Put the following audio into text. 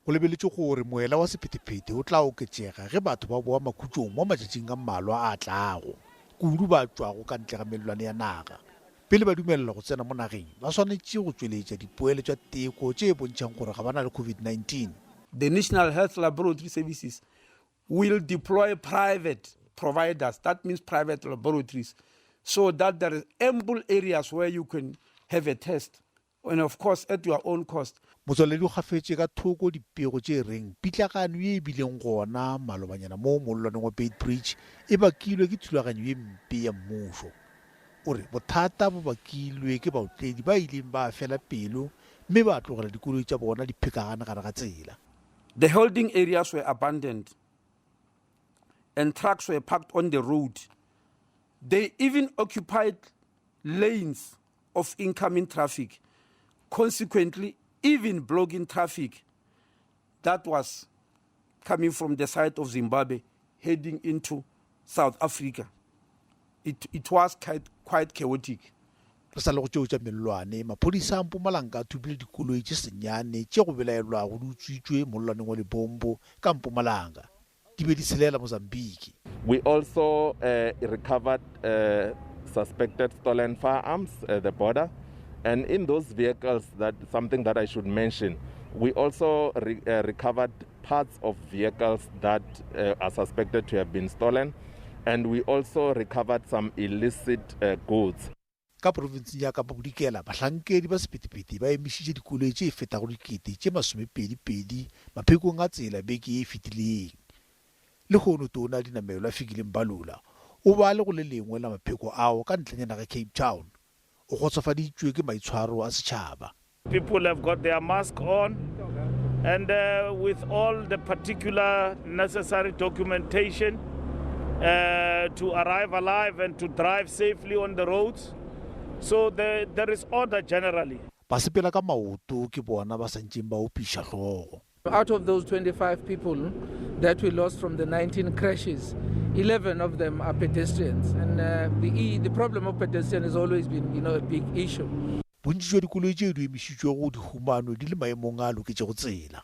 Go lebeletšwe gore moela wa sephethephethe o tla oketšega ge batho ba boa makhutšong mo matšatšing a mmalwa a tlago, kudu ba tšwago ka ntle ga mellwane ya naga. Pele ba dumelelwa go tsena mo nageng, ba swanetše go tšweletša dipoelo tša teko tše bontšhang gore ga ba na le COVID-19. The National Health Laboratory Services will deploy private providers, that means private laboratories, so that there is ample areas where you can have a test and of course at your own cost. Motswaledi o gafetše ka thoko dipego tše reng pitlagano ye e bileng gona malobanyana mo mollwaneng wa Beitbridge e bakilwe ke thulaganyo ye mpe ya mmušo. O re bothata bo bakilwe ke baotledi ba ileng ba fela pelo mme ba tlogela dikoloi tša bona di phekagane gare ga tsela. The holding areas were abandoned and trucks were parked on the road. They even occupied lanes of incoming traffic, consequently even blocking traffic that was coming from the side of Zimbabwe heading into South Africa. It, it was quite, quite chaotic. Re sa le go tšeo tša mellwane, maphodisa a Mpumalanga a thopile dikoloi tše senyane tše go belaelwago di utswitšwe mollwaneng wa Lebombo ka Mpumalanga. Di be di tshelela Mozambique. We also uh, recovered uh, suspected stolen firearms at the border. And in those vehicles, that something that I should mention, we also re, uh, recovered parts of vehicles that uh, are suspected to have been stolen. And we also recovered some illicit uh, goods. Ka profenseng ya Kapa Bodikela, bahlankedi ba sephethephethe ba emišitše dikoloi tše fetago dikete tše masomepedi-pedi maphekong a tsela beke ye e fetileng. Lehono Tona ya Dinamelwa Fikile Mbalula o ba le go le lengwe la mapheko ao ka ntlenyana ga Cape Town. O kgotsofaditšwe ke maitshwaro a setšhaba. People have got their mask on and uh, with all the particular necessary documentation uh, to arrive alive and to drive safely on the roads. So there, there is order generally. Basepela ka maoto ke bona ba sa ntšeng ba opiša hlogo. Out of those 25 people that we lost from the 19 crashes, 11 of them are pedestrians. And uh, the, the problem of pedestrian has always been, you know, a big issue. Bontši bja dikoloi tšeo di emišitšwego di humanwe di le maemong a loketšego tsela.